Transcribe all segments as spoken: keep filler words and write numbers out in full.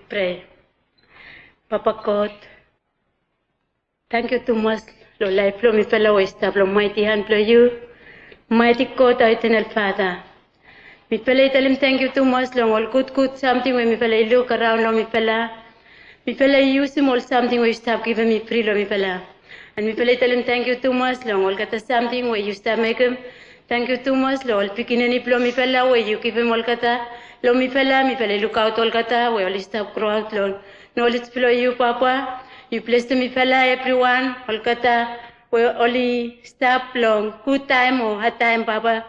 Prea. Papa God, tangkiu tumas long laef blong mifala we i stap long maeti han blong yu. Maeti God, our eternal Father. Mifala i talem tangkiu tumas long ol gudgud samting we mifala i luk araon long mifala. Mifala i yusum ol samting we yu stap givim i fri long mifala. An mifala i talem tangkiu tumas long olgeta samting we yu stap mekem. Tangkiu tumas long ol pikinini blong mifala we yu givim olgeta long mifala. Mifala i lukaot olgeta we oli stap groaot long nolej blong yu, Papa. Yu blesem mifala evriwan, olgeta we oli stap long gud taem o had taem, Papa.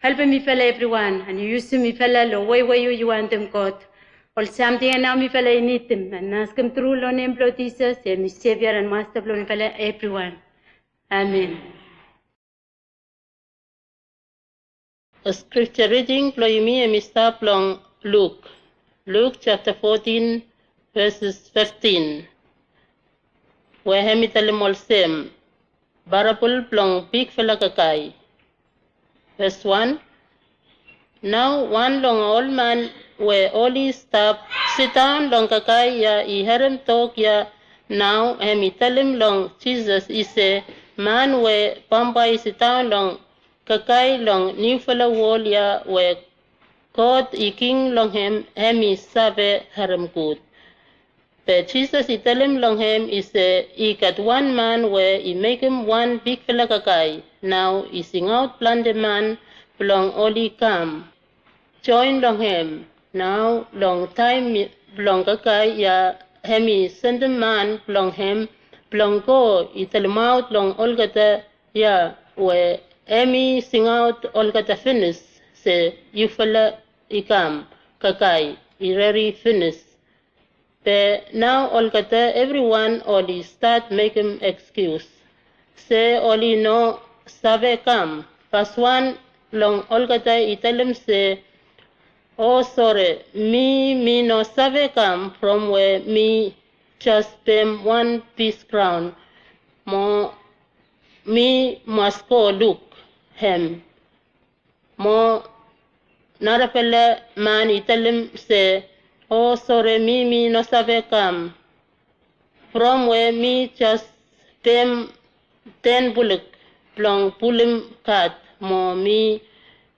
Helpem mifala evriwan, an yu yusum mifala long wei we yu, yu wantem, God. Ol samting ya nao mifala i nidim an askem tru long nem blong Jisas, hem i Sevia an Masta blong mifala evriwan. Amen. Skripja riding blong yumi hem i stap long Luk. Luk japta fotin, ves fiftin, we hem i talem olsem, parabol blong bigfala kakae. Ves wan. Nao wan long ol man we oli stap sidaon long kakae ya i harem tok ya. Nao hem i talem long Jisas i se, man we bambae i sidaon long kakae long niufala wol ya we God i king long hem, hem i save harem gud. Be Jisas i talem long hem i se, i gat wan man we i mekem wan bigfala kakae. Nao i singaot plante man blong oli kam joen long hem. Nao long taem blong kakae ya hem i sendem man blong hem blong go i talemaot long olgeta ya we hem i singaot olgeta finis se, yufala i kam, kakae i rere finis. Be nao olgeta evriwan oli stat mekem ekskius se oli no save kam. Faswan long olgeta i talem se, o sore, mi, mi no save kam from we mi jas pem wan pis graon, mo mi mas go luk hem. Mo narafala man i talem se, o sore, mi, mi no save kam from we mi jas pem ten buluk blong pulum kat, mo mi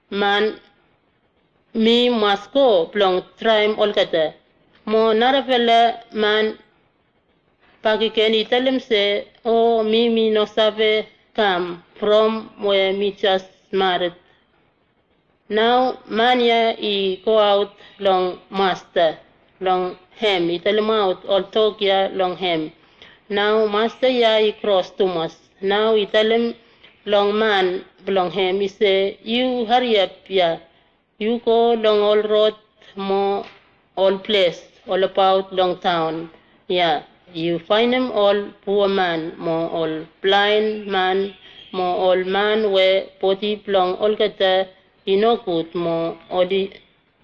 man, mi mas go blong traem olgeta. Mo narafala man bakegen i talem se, o mi, mi no save kam from we mi jas mared. Nao man ya i goaot long masta blong hem, i talemaot ol tok ya long hem. Nao masta ya i kros tumas. Nao i talem long man blong hem i se, yu hariap ya, yu go long ol rod mo ol ples olabaot long taon ya, yu faenem ol puaman mo ol blaen man mo ol man we bodi blong olgeta i nogud mo ol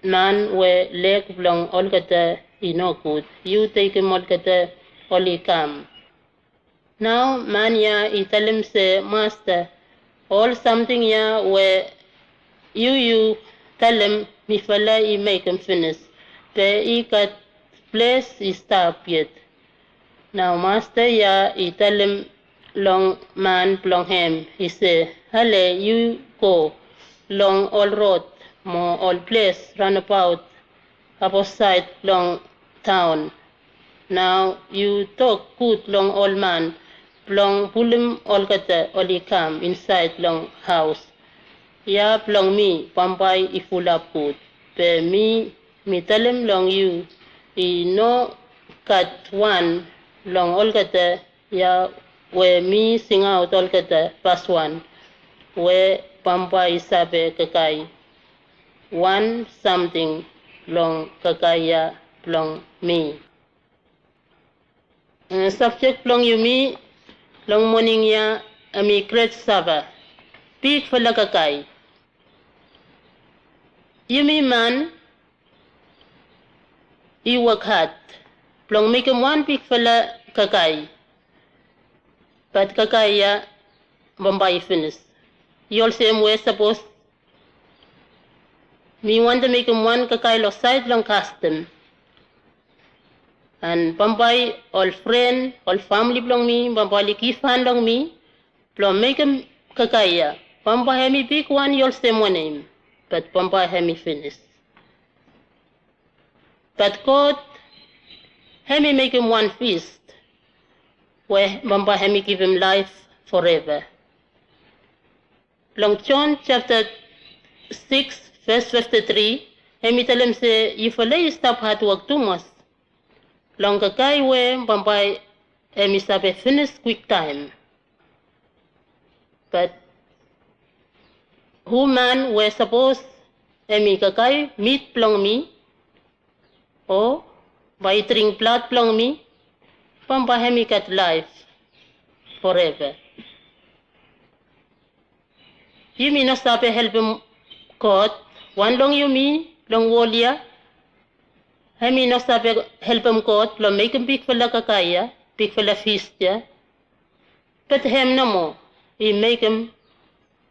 man we leg blong olgeta i nogud. Yu tekem olgeta oli kam. Nao man ya i talem se, masta, ol samting ya we yu, yu talem mifala i mekem finis, be i gat ples i stap yet. Nao masta ya i talem long man blong hem i se, ale, yu go long ol rod mo ol ples raonabaot aposaed long taon. Nao yu tok gud long ol man blong pulum olgeta oli kam insaed long haos ya blong mi, bambae i fulap gud. Be mi, mi talem long yu, i no gat wan long olgeta ya we mi singaot olgeta faswan we bambae i save kakae wan samting long kakae ya blong mi. Sabjek blong yumi long moning ya hemi gret sava, bigfala kakae. Yumi man i wok had blong mekem wan bigfala kakae, bat kakae ya bambae i finis. I olsem we sapos mi wantem mekem wan kakae long saed long kastom, An bambae ol fren, ol famle blong mi bambae oli givhan long mi blong mekem kakae ya. Bambae hemi bigwan i olsem wanem, bat bambae hemi finis. Bat God hemi mekem wan fis we bambae hemi givim laef foreva. Long Jon japta sikis ves fifti tri, hemi talem se yufala i stap hadwok tumas long kakae we bambae hemi save finis kwiktaem. Bat hu man we sapos hemi kakae mit blong mi, o bae i dring blad blong mi, bambae hemi gat laef foreva. Yumi no save helpem God. Wan long yumi long wol ya, hemi no save helpem God blong mekem bigfala kakae ya, bigfala fis ya. Bat hem nomo i mekem,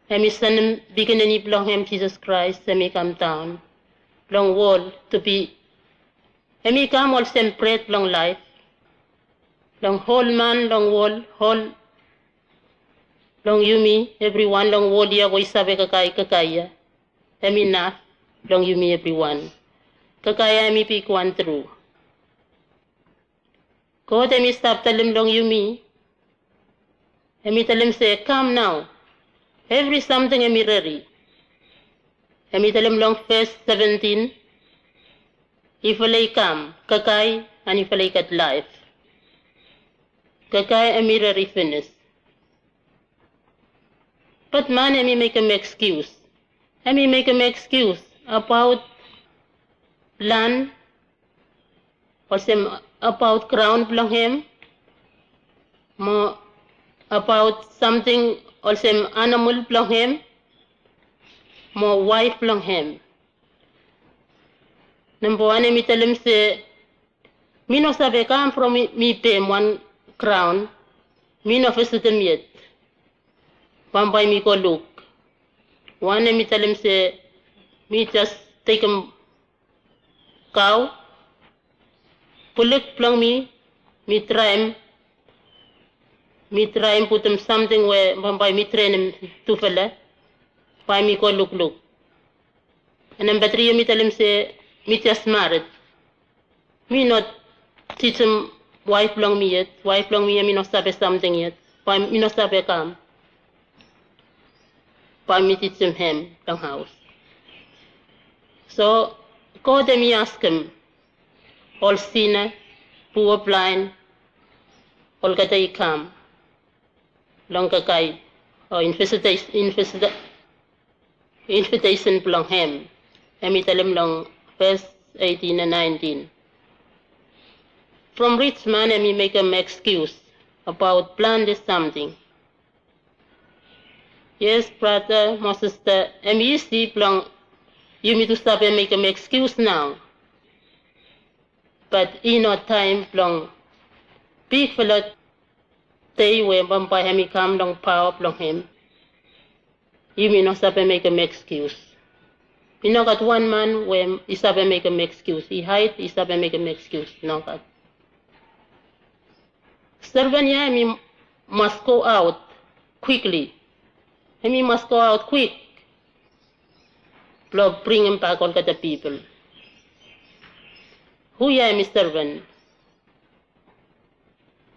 hemi sanem pikinini blong hem Jisas Kraes, hemi kamdaon long wol tu bi, hemi kam olsem bred blong laef long ol man long wol, ol long yumi evriwan long wol ya we i save kakae kakae ya. Hemi naf long yumi evriwan. Kakae ya hemi bigwan tru. God hemi stap talem long yumi, hemi talem se, kam nao. Evri samting hemi redi. Hemi talem long ves seventin, yufala i kam kakae an yufala i gat laef. Kakae hemi redi finis. Bat man hemi mekem ekskius. Hemi mekem ekskius abaot lan, olsem abaot graon blong hem, mo abaot samting olsem anamol blong hem, mo waef blong hem. Namba wan, hemi talem se, mi no save kam from mi, mi pem wan graon, mi no visitim yet. Bambae mi go luk. Wan hemi talem se, mi jes tekem kau, buluk blong mi, mi traem, mi traem putum samting we bambae mi trenem tufala, bae mi go lukluk. An namba tri, hemi talem se, mi jes mared. Mi no tijim waef blong mi yet. Waef blong mi ya, mi no save samting yet. Bae mi no save kam. Bae mi tijim hem long haos. So God hemi askem ol sina, pua, blaen, olgeta i kam long kakae o invitesen, invitesen blong hem. Hemi talem long ves eitin an naentin. From rij man hemi mekem ekskius abaot plante samting. Yes, brata mo sista, hemi isi blong yumi tu save mekem ekskius nao. Bat i no taem blong bigfala dei we bambae hemi kam long paoa blong hem. Yumi no save mekem ekskius. I no gat wan man we i save mekem ekskius. I haed i save mekem ekskius. Nogat. Seven ya hemi mas go aot kwikli. Hemi mas go aot kwik blong bringimbak olgeta pipol. Hu ya hemi seven?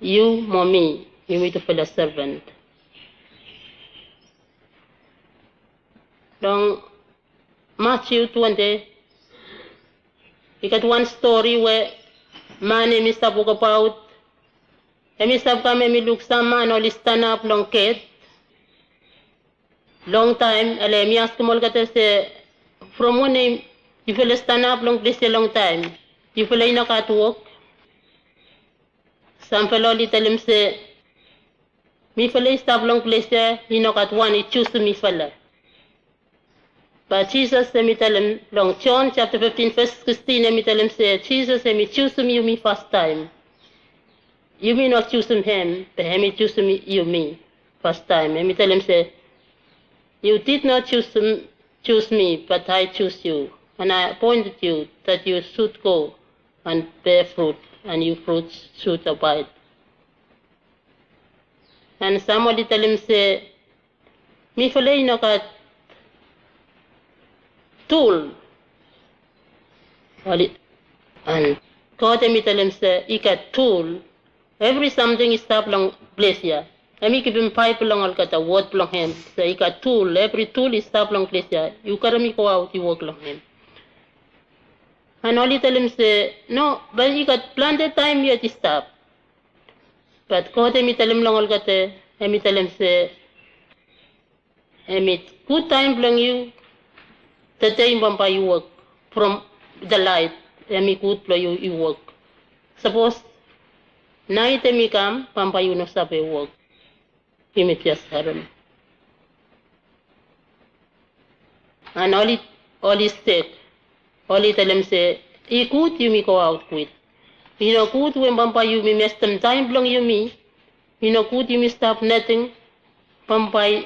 Yu mo mi, yumi tufala seven. Long Matiu twante, i gat wan stori we man hemi stap wokbaot. Hemi stap kam, hemi luk sam man oli stanap long get longtaem, ale hemi askem olgeta se, from wanem yufala stanap long ples ya longtaem? Yufala i no gat wok? Samfala oli talem se, mifala i stap long ples ya, i no gat wan i jusum mifala. Bat Jisas hemi talem long Jon japta fiftin ves sikstin, hemi talem se Jisas hemi jusum yumi fastaem. Yumi no jusum hem, be hemi jusum yumi fastaem. Hemi talem se, "You did not choose, choose me, but I choose you, and I appointed you that you should go and bear fruit, and you fruits should abide. And sam oli talem se, mifala i no gat tul. Oli, and God hemi talem se i gat tul. Evri samting i stap long ples ya. Hemi givim Baebol long olgeta wod blong hem se i gat tul, evri tul i stap long ples ya. Yu karem i goaot i wok long hem. And oli talem se, no, bat i gat plante taem yet i stap. Bat God hemi talem long olgeta, hemi talem se, hemi gud taem blong yu, tede bambae yu wok from the light, hemi gud blong yu i wok. Sapos naet hemi kam, bambae yu no save wok. Yumi jes harem. And oli, oli stek. Oli talem se, i gud yumi goaot kwik. I no gud we bambae yumi mestem taem blong yumi. I no gud yumi stap nating. Bambae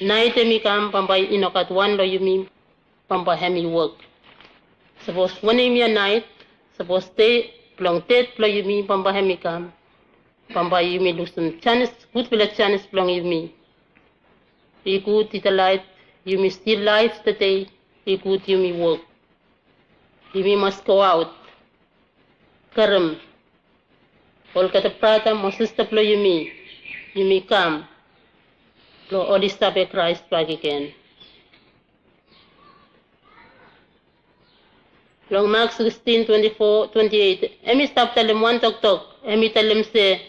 naet hemi kam, bambae i no gat wan long yumi, bambae hemi wok. Sapos wanem ya naet, sapos dei blong ded blong yumi, bambae hemi kam. Bambae yumi lusum janis, gudfala janis blong yumi. I gud i delaet, yumi stil laef tede, i gud yumi wok. Yumi mas goaot, karem olgeta brata mo sista blong yumi, yumi kam blong oli save Kraes bakegen. Long Mak sikstin, twante fo, twante eit, hemi stap talem wan toktok, hemi talem se,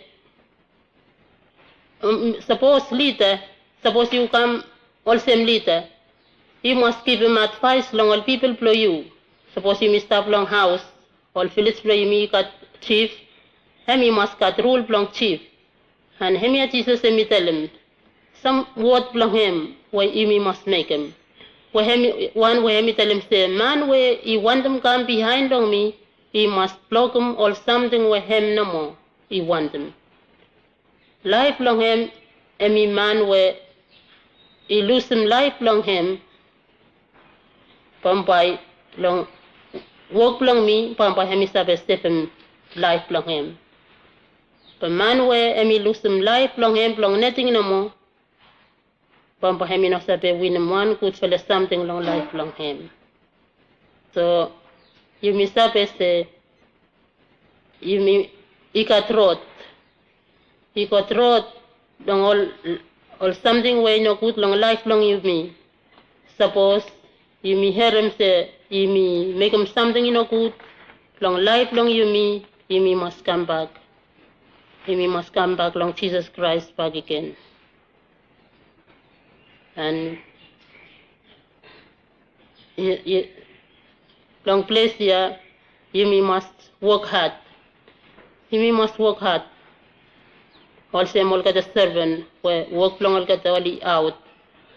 sapos lida, sapos yu kam olsem lida, yu mas givim advaes long ol pipol blong yu. Sapos yumi stap long haos, ol vilej blong yumi i gat jif, hemi mas gat rul blong jif. And hemia Jisas hemi talem sam wod blong hem we yumi mas mekem. We hemi, wan we hemi talem se, man we i wantem kam biaen long mi, i mas blokem ol samting we hem nomo i wantem. Laef blong hem, hemi man we i lusum laef blong hem, bambae long wok blong mi, bambae hemi save sevem laef blong hem. Be man we hemi lusum laef blong hem blong nating nomo, bambae hemi no save winim wan gudfala samting long laef blong hem. So yumi save se yumi i gat rod. I gat rod long ol, ol samting we i nogud long laef blong yumi. Sapos yumi harem se yumi mekem samting i nogud long laef blong yumi, yumi mas kambak. Yumi mas kambak long Jisas Kraes bakegen. And long ples ya yumi mas wok had. Yumi mas wok had. Olsem olgeta seven we wok blong olgeta oli aot.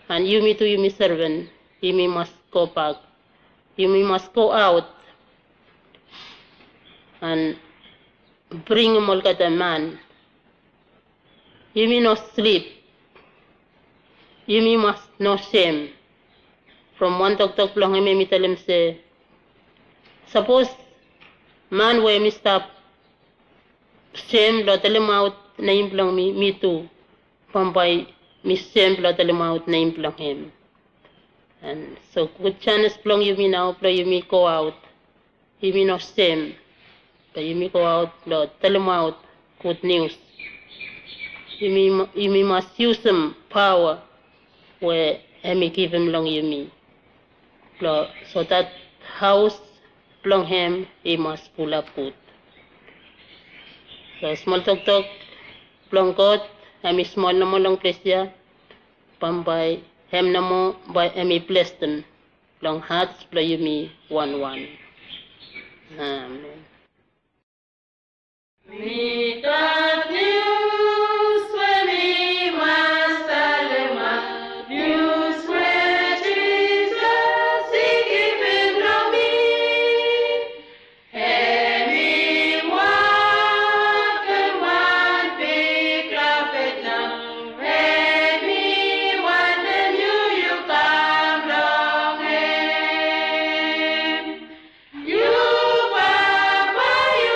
And yumi tu yumi seven, yumi mas gobak. Yumi mas goaot and bringim olgeta man. Yumi no slip. Yumi mas no sem. From wan toktok blong hem, hemi talem se, sapos man we hemi stap sem blong talemaot nem blong mi, mi tu bambae mi sem blong talemaot nem blong hem. And so gud janis blong yumi nao blong yumi goaot. Yumi no sem, be yumi goaot blong talemaot gud nius. Yumi, yumi mas yusum paoa we hemi givim long yumi, blong so dat haos blong hem i mas fulap gud. So smol toktok blong God hemi smol nomo long ples ya. Bambae hem nomo bae hemi blesem long hat blong yumi wanwan. Amen. Mi gat nius we mi mas talemaot, nius we Jisas i givim long mi. Hemi wokem wan bigfala fet nao, hemi wantem yu, yu kam long hem. Yu baba, yu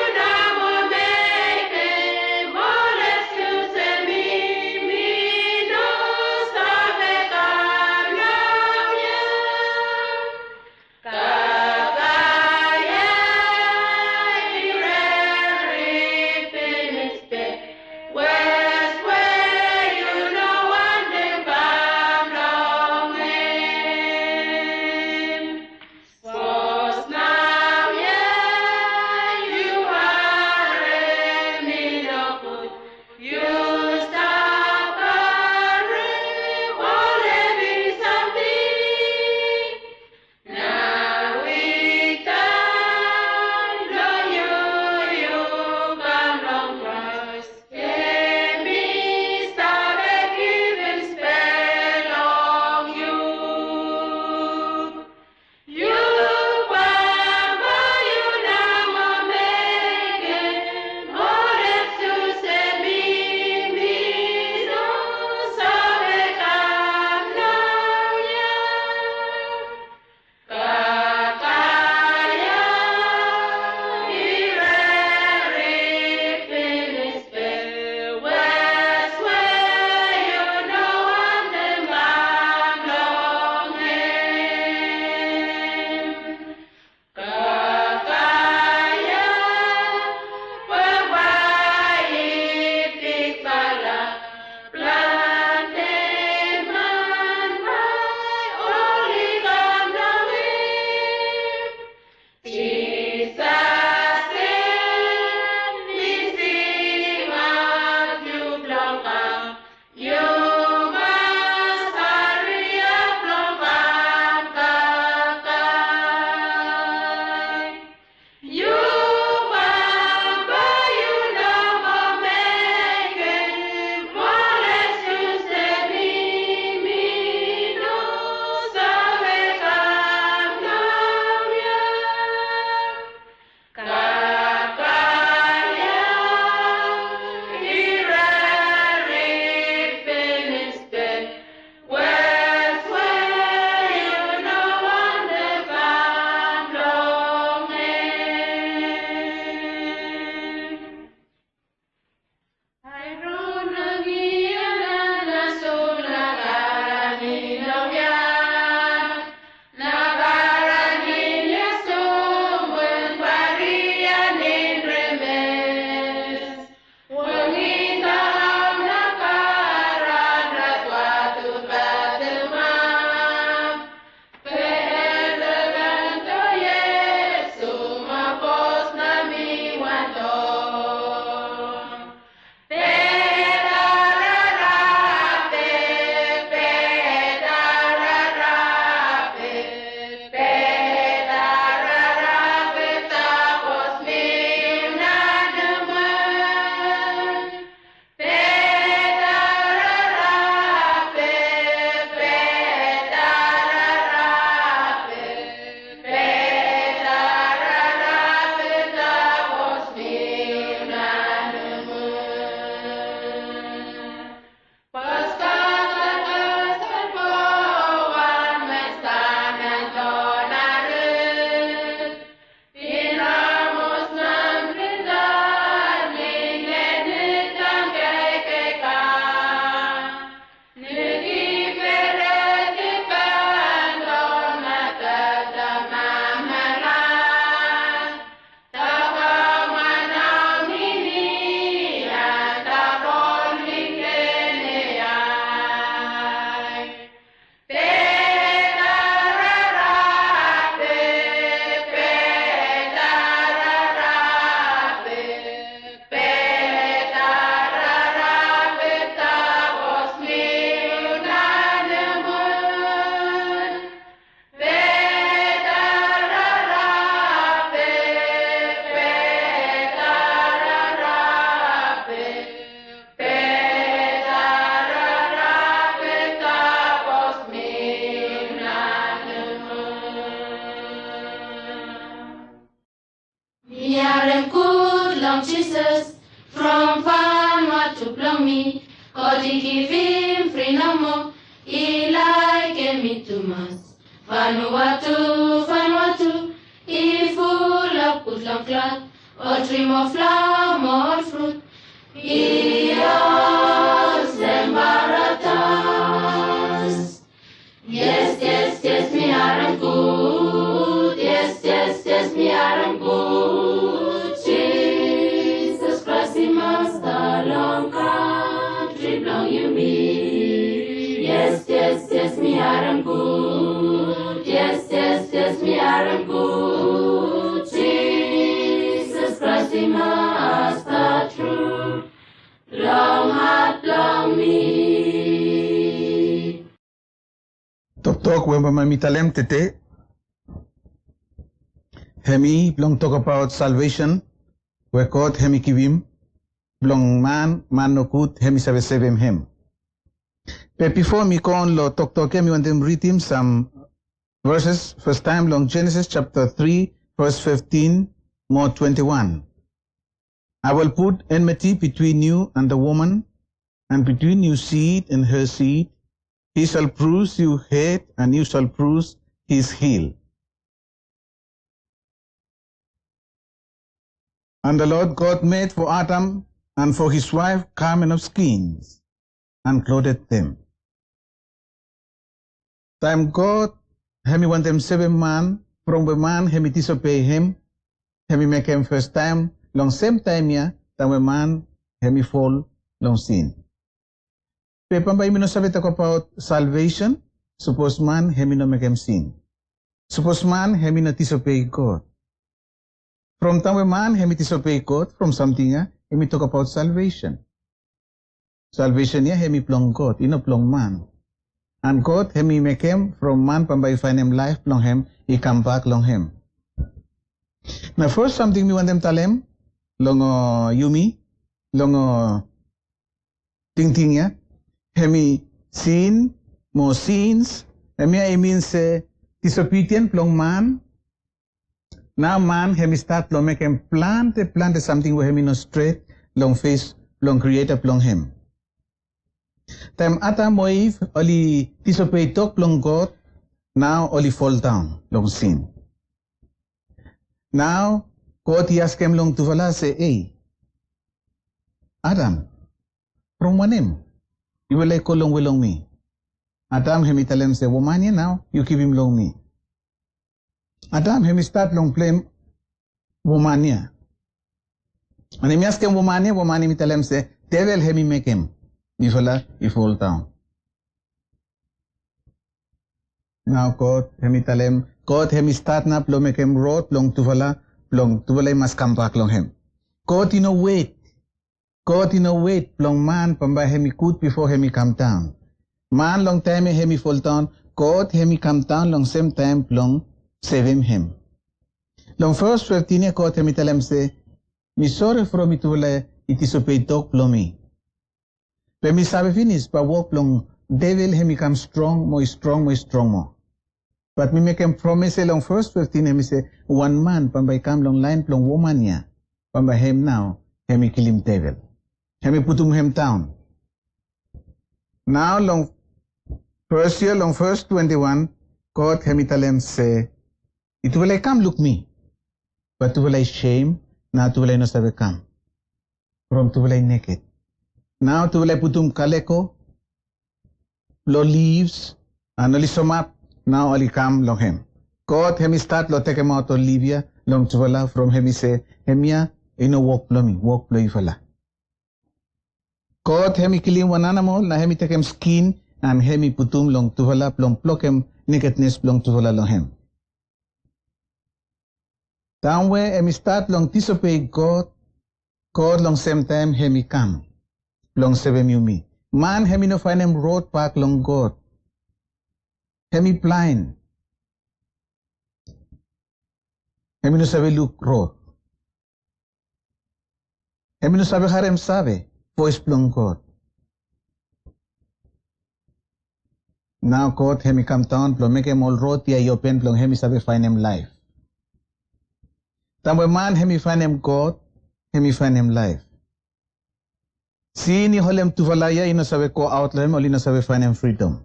God i givim fri nomo, i laekem mi tumas. Vanuatu, Vanuatu, i fulap gud long klot, ol tri mo flaoa mo ol frut, i olsem paradais. Yes, yes, yes, mi harem gud. Yes, yes, yes, mi harem gud. Jisas Kraes i Masta long kantri blong yumi. Yes, yes, yes, mi harem gud. Yes, yes, yes, mi harem gud. Jisas Kraes i Masta tru long hat blong mi. Toktok we bambae mi talem tede hemi blong tokbaot salvesen we God hemi givim blong man, man nogud hemi save sevem hem. Be bifo mi go on long toktok ya, mi wantem ridim sam verses, fastaem long Jenesis japta tri, ves fiftin mo twenti wan. I will put enmity between you and the woman, and between your seed and her seed. He shall bruise your head, and you shall bruise his heel. And the Lord God made for Adam and for his wife garment of skins and clothed them. Taem God hemi wantem sevem man from we man hemi disobei hem, hemi mekem fastaem long semtaem ya, taem we man hemi fol long sin. Be bambae yumi no save tokbaot salvesen sapos man hemi no mekem sin. Sapos man hemi no disobei God. From taem we man hemi disobei God, from samting ya hemi tokbaot salvesen. Salvesen ya hemi blong God, i no blong man. And God hemi mekem from man bambae i faenem laef blong hem i kambak long hem. Nao fes samting mi wantem talem long, uh, yumi long, uh, tingting ya, hemi sin mo sins, hemia i min se disobidien blong man. Nao man hemi stat long mekem plante plante samting we hemi no stret long fes blong Krieta blong hem. Taem Adam mo Iv oli disobei tok blong God, nao oli foldaon long sin. Nao God i askem long tufala se, "Ei, Adam, from wanem yufala i go longwe long mi?" Adam hemi talem se, "Woman ya nao yu givim long mi." Adam hemi stat long blem woman ya. And hemi askem woman ya, woman hemi talem se, "Devel hemi mekem mifala i foldaon." Nao God hemi talem, God hemi stat nao blong mekem rod blong tufala, blong tufala i mas kambak long hem. God i no wet God i no wet blong man bambae hemi gud bifo hemi kamdaon. Man long taem ya hemi foldaon, God hemi kamdaon long semtaem blong sevem hem. Long ves fiftin ya God hemi talem se, "Mi sore from yutufala i disobei tok blong mi." Be mi save finis bae wok blong devel hemi kam strong mo i strong mo i strong moa. Bat mi mekem promes ya long ves fiftin, hemi se wan man bambae i kam long laen blong woman ya, bambae hem nao hemi kilim devel. Hemi putum hem daon. Nao long ves ya, long ves twenti wan, God hemi talem se, "Yutufala i kam luk mi, bat tufala i sem, nao tufala i no save kam. From tufala i neked." Nao tufala i putum kaleko long livs, and oli somap, nao oli kam long hem. God hemi stat long tekemaot ol liv ya long tufala from hemi se, "Hemia i no wok blong mi, wok blong yufala." God hemi kilim wan anamol, nao hemi tekem skin, and hemi putum long tufala blong blokem nekednes blong tufala long hem. Taem we hemi stat long disobei God, God long semtaem hemi kam blong sevem yumi. Man hemi no faenem rod bak long God. Hemi blaen. Hemi no save luk rod. Hemi no save harem save voes blong God. Nao God hemi kamdaon blong mekem ol rod ya i open blong hemi save faenem laef. Taem we man hemi faenem God, hemi faenem laef. Sin i holem tufala ya i no save go aot long hem, oli no save faenem fridom.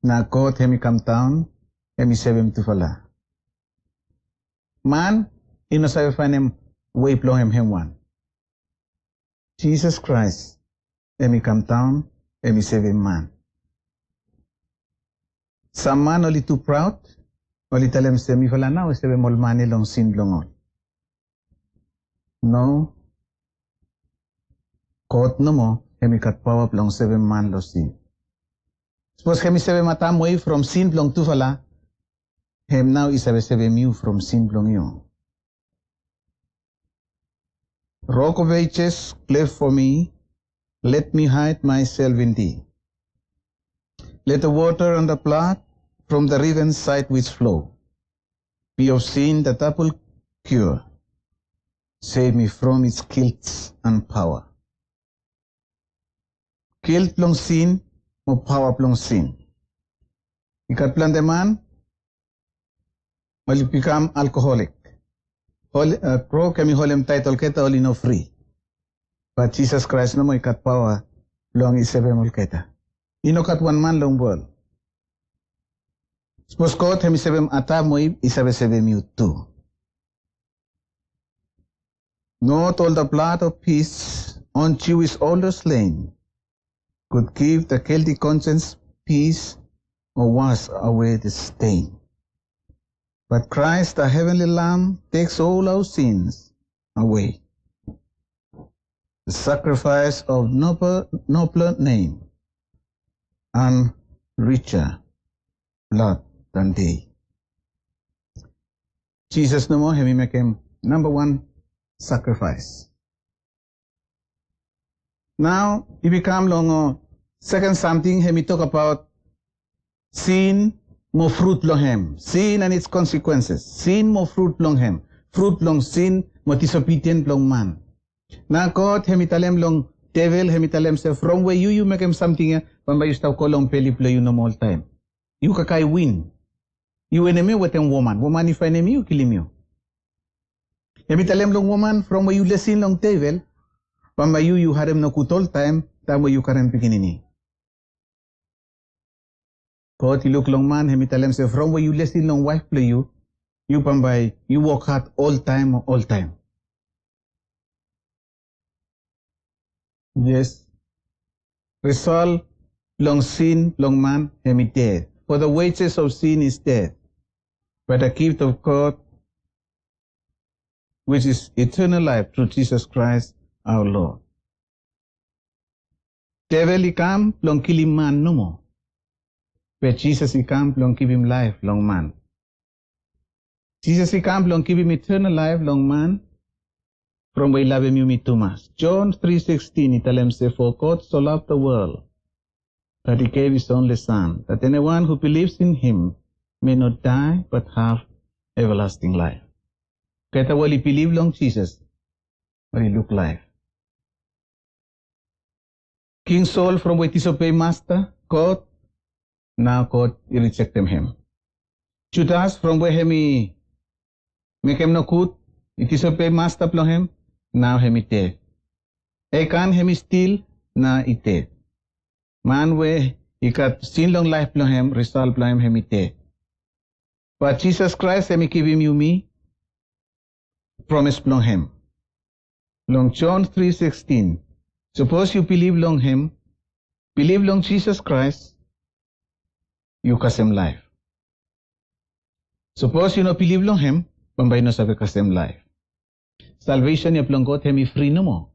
Na God hem i kam daon, hem i sevem tufala. Man i no save faenem wei blong hem hem wan. Jisas Kraes hem i kam daon, hem i sevem man. Sam man oli tu praod, oli talem se mifala nao i sevem ol man ya long sin blong ol. No. God nomo hem i gat paoa blong sevem man long sin. Sapos hem i sevem Adam wei from sin blong tufala, hem nao i save sevem yu from sin blong yu. Rock of ages, cleft for me, let me hide myself in thee. Let the water and the blood from the riven side which flow be of sin the double cure. Save me from its guilt and power. Guilt blong sin mo paoa blong sin. I gat plante man oli bikam alkoholik. Ol, uh, krok hem i holem taet olgeta oli no fri. Bat Jisas Kraes nomo i gat paoa blong i sevem olgeta. I no gat wan man long wol. Sapos God hem i sevem Adam mo Iv, i save sevem yu tu. Not all the blood of peace on Jewish altar slain could give the guilty conscience peace or wash away the stain. But Christ, the heavenly Lamb, takes all our sins away. The sacrifice of noble, nobler name and richer blood than they. Jisas nomo hem i mekem namba wan sakrifaes. Nao i bikam long, uh, seken samting hem i tokbaot sin mo frut blong hem. Sin and its consequences. Sin mo frut blong hem. Frut blong sin mo disobidien blong man. Nao God hem i talem long devel, hem i talem se from we yu yu mekem samting ya, bambae yu stap go long beli blong yu nomo oltaem. Yu kakae win. Yu enemi wetem woman. Woman i faenem yu, kilim yu. Hem i talem long woman, from we yu lesin long devel, bambae yu yu harem nogud oltaem, taem we yu karem pikinini. God i luk long man, hem i talem se from we yu lesin long waef blong yu, yu bambae yu wok had oltaem, oltaem. Yes. Risol blong sin blong man hem i ded. For the wages of sin is death. But the gift of God, which is eternal life through Jesus Christ our Lord. Devel i kam blong kilim man nomo. Be Jisas i kam blong givim laef long man. Jisas i kam blong givim eternal laef long man from we i lavem yumi tumas. John three sixteen i talem se, for God so loved the world that he gave his only son, that anyone who believes in him may not die but have everlasting life. Olgeta we oli bilif long Jisas oli luk laef. King Sol from we i disobei Masta God, nao God i rijektem hem. Judas from we hem i mekem nogud, i disobei Masta blong hem, nao hem i ded. Ekan hem i stil, nao i ded. Man we i gat sin long laef blong hem, risol blong hem hem i ded. Bat Jisas Kraes hem i givim yumi promes blong hem. Long John three sixteen, sapos yu bilif long hem, bilif long Jisas Kraes, yu kasem laef. Sapos yu no bilif long hem, bambae yu no save kasem laef. Salvesen ya blong God hem i fri nomo.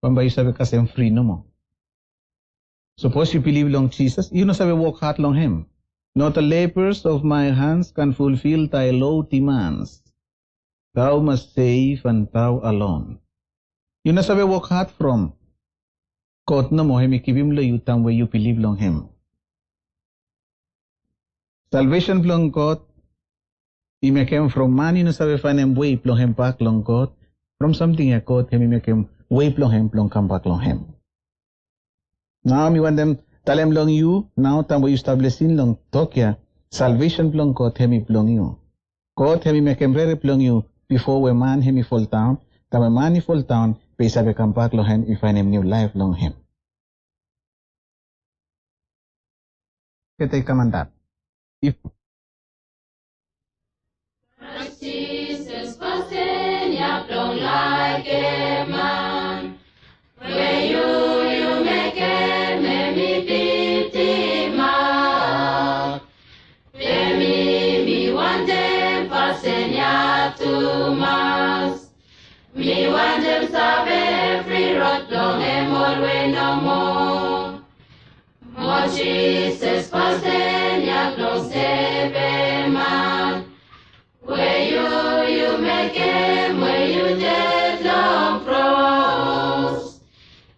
Bambae yu save kasem fri nomo. Sapos yu bilif long Jisas, yu no save wok had long hem. Not the labors of my hands can fulfill thy low demands. Thou must save and thou alone. Yu no save wok had from God nomo hem i givim long yu taem we yu bilif long hem. Salvesen blong God i mekem from man i no save faenem wei blong hem bak long God, from samting ya God hem i mekem wei blong hem blong kambak long hem. Nao mi wantem talem long yu, nao taem we yu stap lesin long tok ya, salvesen blong God hem i blong yu. God hem i mekem rere blong yu bifo we man hem i foldaon, taem we man i foldaon, be i save kambak long hem i faenem niu laef long hem. Olgeta i kam antap. If Kraes Jisas fasin ya blong laekem man, we yu yu mekem hem i bitim mak. Be mi mi wantem fasin ya tumas. Mi wantem save evri rod blong hem olwe nomo. Mo Jisas fasin ya blong sevem man, we yu yu mekem we yu ded long kros.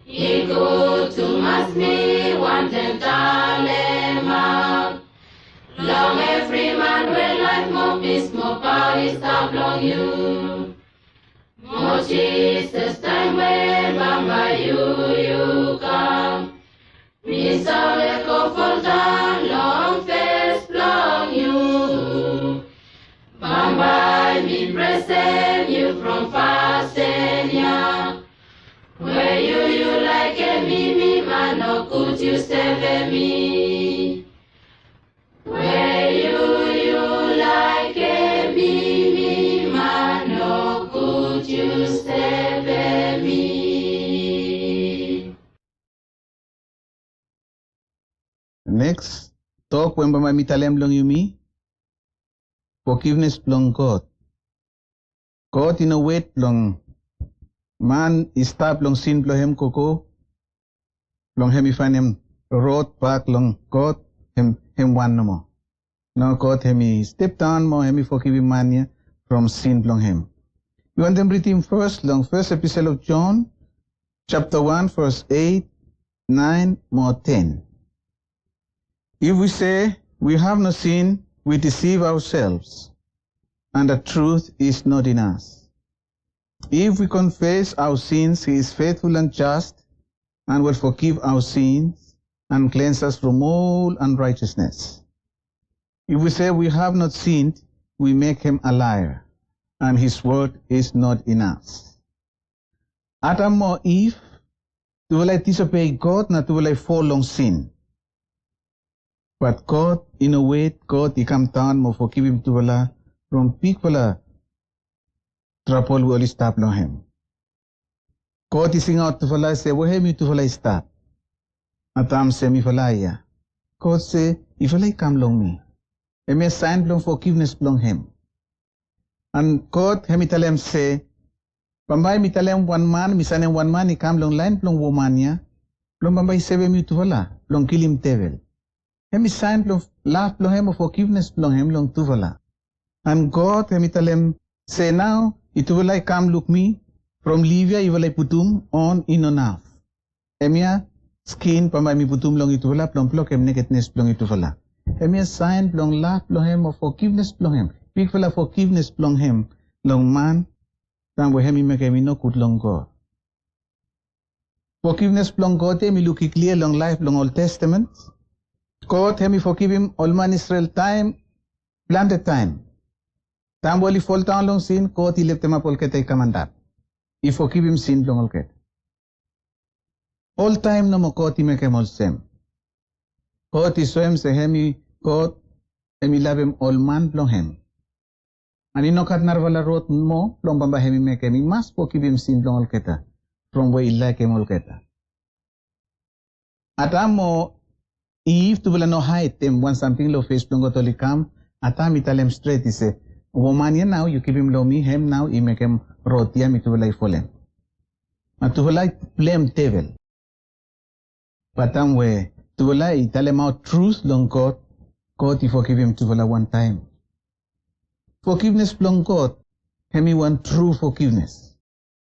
I gud tumas mi wantem talemaot long evri man we laef mo pis mo paoa i stap long yu. Mo Jisas, taem we bambae yu yu kam, mi save go foldaon long fes blong yu. Bambae mi presem yu from fasin ya. We yu yu laekem mi, mi man nogud yu sevem mi. We yu yu laekem mi, mi man nogud yu sevem mi. Neks tok we bambae mi talem long yumi, fogivnes blong God. God i no wet blong man i stap long sin blong hem gogo blong hem i faenem rod bak long God hem hem wan nomo. Nao God hem i stepdaon mo hem i fogivim man ya from sin blong hem. Mi wantem ridim fes long fes episel of John japta wan ves eit, naen mo ten. If we say we have no sin, we deceive ourselves, and the truth is not in us. If we confess our sins, he is faithful and just and will forgive our sins and cleanse us from all unrighteousness. If we say we have not sinned, we make him a liar, and his word is not in us. Adam mo Iv, tufala i disobei God na tufala i fol long sin. Bat God i no wet, God i kamdaon mo fogivim tufala from bigfala trabol we oli stap long hem. God i singaot tufala se, wehem yutufala i stap? Adam se, mifala ya. God se, yufala i kam long mi. Hemia saen blong fogivnes blong hem. An God hem i talem se, bambae mi talem wan man, mi sanem wan man i kam long laen blong woman ya, blong bambae i sevem yutufala blong kilim devel. Hem i saen blong lav blong hem o fogivnes blong hem long tufala. An God hem i talem se, nao yutufala i kam luk mi, from liv ya yufala i putum on i no naf. Hemia skin bambae mi putum long yutufala blong blokem nekednes blong yutufala. Hemia saen blong lav blong hem o fogivnes blong hem, bigfala fogivnes blong hem long man taem we hem i mekem i nogud long God. Fogivnes blong God ya yumi lukim klia long laef blong Ol Testamen. God hem i fogivim ol man Isrel taem, plante taem. Taem we oli foldaon long sin, God i leftemap olgeta i kam antap, i fogivim sin blong olgeta. Oltaem nomo God i mekem olsem. God i soem se hem i God, hem i lavem ol man blong hem. An i no gat narafala rod moa blong bambae hem i mekem i mas fogivim sin blong olgeta from we i laekem olgeta. Adam mo Iv tufala no haedem wan samting long fes blong God oli kam. Adam i talem stret i se, woman ya nao yu givim long mi, hem nao i mekem rod ya mitufala i folem. Na tufala i blem devel. Bat taem we tufala i talemaot trut long God, God i fogivim tufala wantaem. Fogivnes blong God hem i wan tru fogivnes.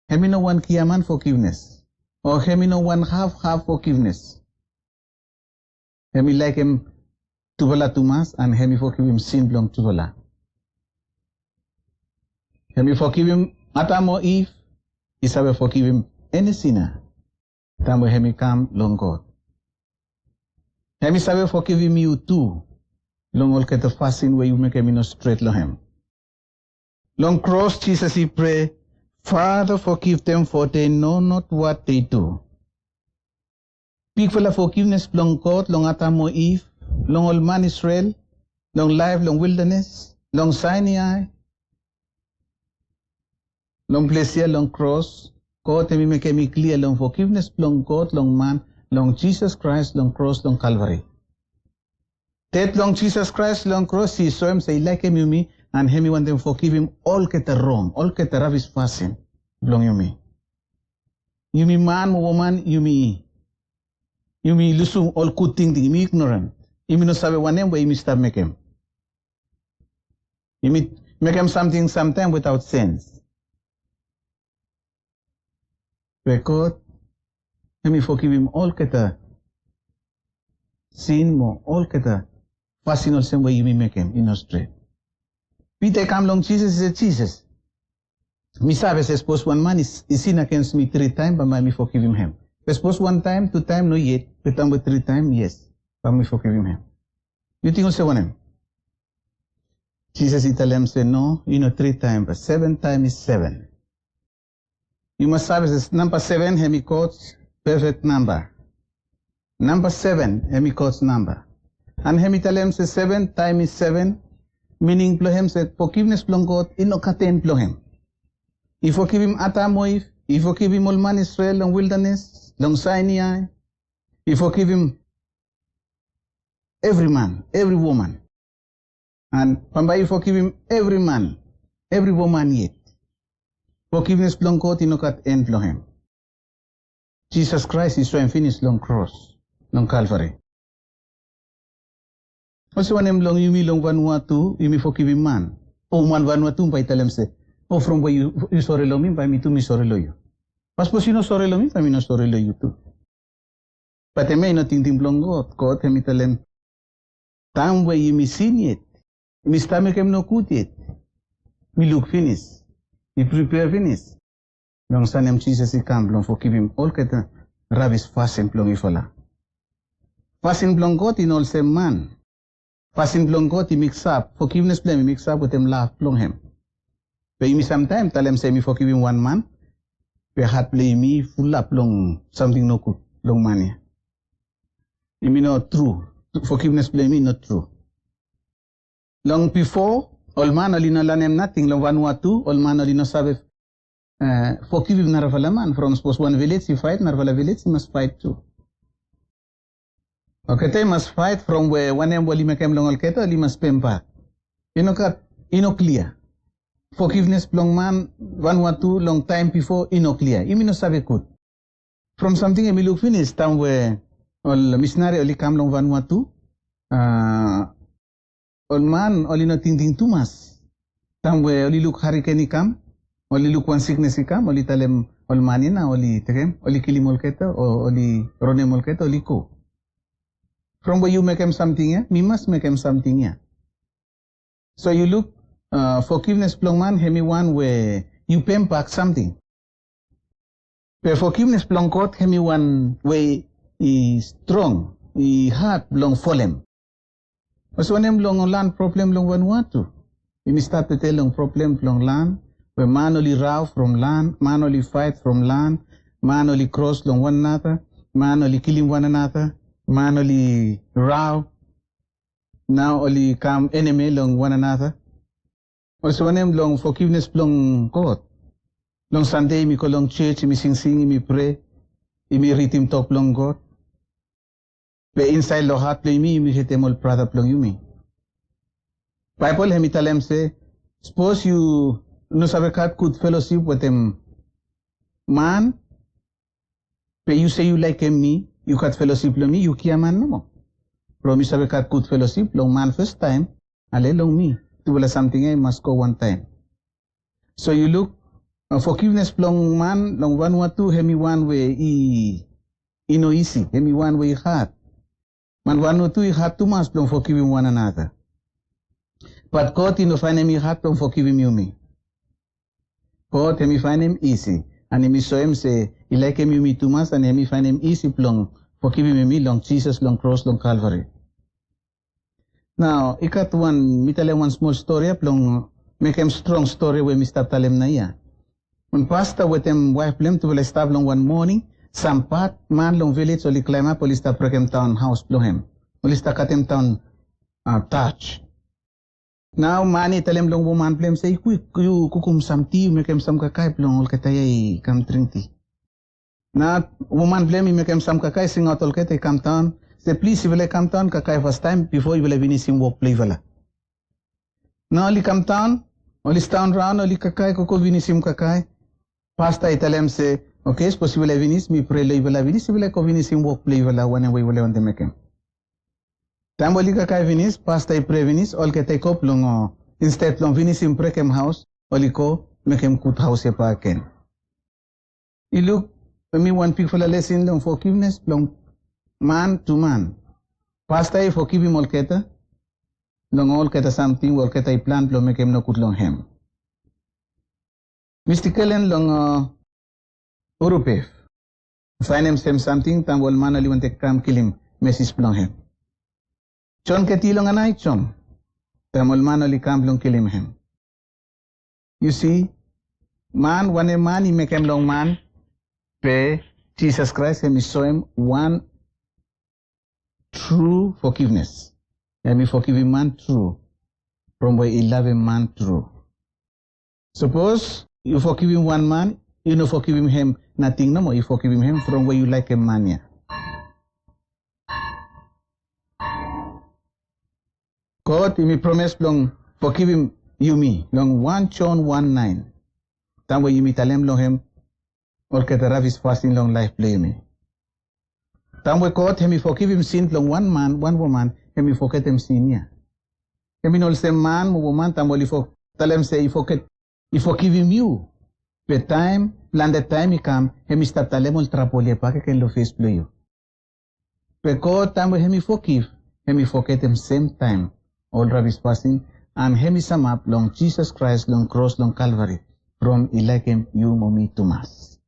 Hem i no wan giaman fogivnes, o hem i no wan hafhaf fogivnes. Hem i laekem tufala tumas an hem i fogivim sin blong tufala. Hem i fogivim Adam o Iv, i save fogivim eni sina taem we hem i kam long God. Hem i save fogivim yu tu long olgeta fasin we yu mekem i no stret long hem. Long kros Jisas i prea, Father, forgive them, for they know not what they do. Bigfala fogivnes blong God long Adam o Iv, long ol man Israel, long laef long wildanes, long Sainai, long ples ya long kros, God hemi mekem i klia long fogivnes blong God long man, long Jisas Kraes long kros long Kalvari. Ded blong Jisas Kraes long kros i soem se i laekem yumi, and hemi wantem fogivim olgeta rong, olgeta rabis fasin blong yumi. Yumi man mo woman, yumi, yumi lusum ol gud tingting, yumi ignorant. Yumi no save wanem we yumi stap mekem. Yumi mekem samting samtaem without sens. Be God hemi fogivim olgeta sin mo olgeta fasin olsem we yumi mekem i no stret. Pita i kam long Jisas, i se, "Jisas, mi save se sapos wan man i, i sin agens mi tri taem, bambae mi fogivim hem. Be sapos wan taem, tu taem, no yet, be taem we tri taem, yes, bae mi fogivim hem. Yu ting olsem wanem?" Jisas i talem se, "No, i no tri taem, be seven taem i seven." Yu mas save se namba seven hemi God pefek namba. Namba seven hemi God namba. And hemi talem se seven taem i seven, mining blong hem se fogivnes blong God i no gat en blong hem. I fogivim Adam o Iv, i fogivim ol man Israel long wildanes, long Sainai, i fogivim evri man, evri woman. And bambae i fogivim evri man, evri woman yet. Fogivnes blong God i no gat en blong hem. Jisas Kraes i soem finis long kros, long Kalvari. Olsem wanem long yumi long Vanuatu, yumi fogivim man? O man Vanuatu bae i talem se, "O, from we yu, yu sore long mi, bae mi tu mi sore long yu. Be sapos yu no sore long mi, bae mi no sore long yu tu." Be hemia i no tingting blong God. God hemi talem, "Taem we yumi sin yet, yumi stap mekem nogud yet, mi luk finis, mi pripea finis long sanem Jisas i kam blong fogivim olgeta rabis fasin blong yufala." Fasin blong God i no olsem man. Fasin blong God i miksap, fogivnes blong hem i miksap wetem lav blong hem. Be yumi samtaem talem se yumi fogivim wan man, be hat blong yumi i fulap long samting nogud long man ya. Yumi no tru. Fogivnes blong yumi i no tru. Long bifo, ol man oli no lanem nating long Vanuatu, ol man oli no save, eh, fogivim narafala man. From sapos wan vilej i faet, narafala vilej i mas faet tu. Olgeta i mas faet from we wanem we oli mekem long olgeta oli mas pembak. I no gat, i no klia. Fogivnes blong man Vanuatu long taem bifo i no klia. Yumi no save gud. From samting ya mi luk finis, taem we ol misinari oli kam long Vanuatu, a, ol man oli no tingting tumas. Taem we oli luk hariken i kam, oli luk wan siknes i kam, oli talem ol man ya nao oli tekem, oli kilim olgeta o oli ronem olgeta, oli go. From we yu mekem samting ya, mi mas mekem samting ya. So yu luk, a, fogivnes blong man hemi wan we yu pembak samting. Be fogivnes blong God hemi wan we i strong, i had blong folem. Olsem wanem long lan problem long Vanuatu? Yumi stap tede long problem blong lan, we man oli rav from lan, man oli faet from lan, man oli kros long wan another, man oli kilim wan another, man oli rav. Nao oli kam enemi long wan another. Olsem wanem long fogivnes blong God? Long Sande yumi go long jos, yumi singsing, yumi prea, yumi ridim tok blong God. Be insaed long hat blong yumi, yumi hetem ol brata blong yumi. Baebol hemi talem se, sapos yu no save gat gud felosip wetem man, be yu se yu laekem mi, yu gat felosip long mi, yu giaman nomo. From yu save gat gud felosip long man fastaem, ale long mi. Tufala samting ya i mas go wantaem. So yu luk, a, fogivnes blong man long Vanuatu hemi wan we i, i no isi, hemi wan we i had. Man Vanuatu i had tumas blong fogivim wan another. Bat God i no faenem i had blong fogivim yumi. God hemi faenem isi, and hemi soem se i laekem yumi tumas, and hemi faenem isi blong fogivim yumi long Jisas long kros long Kalvari. Nao i gat wan, mi talem wan smol stori ya blong mekem strong stori we mi stap talem naoia. Wen pasta wetem waef blong hem tufala i stap long wan moning, sam pat man long vilej oli klaemap, oli stap brekemdaon haos blong hem, oli stap katemdaon taj. Nao man ya i talem long woman blong hem se, "Yu kwik, yu kukum sam ti, yu mekem sam kakae blong olgeta ya i kam dring ti." Nao woman blong hem i mekem sam kakae, singaot olgeta i kamdaon, se, "Plis, yufala i kamdaon kakae fastaem bifo yufala i vinisim wok blong yufala." Nao oli kamdaon, oli sidaon raon, oli kakae gogo, vinisim kakae. Pasta i talem se, "Oke, sapos yufala i vinis, mi prea long yufala finis, yufala i go vinisim wok blong yufala wanem we yufala i wantem mekem." Taem oli kakae finis, pasta i prea finis, olgeta i go blong, o, insted blong vinisim brekem haos, oli go mekem gud haos ya bakegen. I luk, hemi wan bigfala lesen long fogivnes blong man tu man. Pasta i fogivim olgeta long olgeta samting we olgeta i plan blong mekem nogud long hem. Mi stikelen long, o, Urupef. Faenem sem samting taem ol man oli wantem kam kilim mesis blong hem. Jon Keti long Anae i jom taem ol man oli kam blong kilim hem. Yu si, man wanem man i mekem long man, be Jisas Kraes hemi soem wan tru fogivnes. Hemi fogivim man tru, from we i lavem man tru. Sapos yu fogivim wan man, yu no fogivim hem nating nomo, yu fogivim hem from we yu laekem man ya. God hemi promes blong fogivim yumi long wan Jon wan naen, taem we yumi talem long hem olgeta rabis fasin long laef blong yumi. Taem we God hemi fogivim sin blong wan man, wan woman, hemi fogetem sin ya. Hemi no olsem man mo woman taem oli fo-, talem se i foget, i fogivim yu. Be taem, plante taem i kam, hemi stap talem ol trabol ya bakegen long fes blong yu. Be God, taem we hemi fogivim, hemi fogetem semtaem ol rabis fasin, and hemi samap long Jisas Kraes long kros long Kalvari, from i laekem yu mo mi tumas.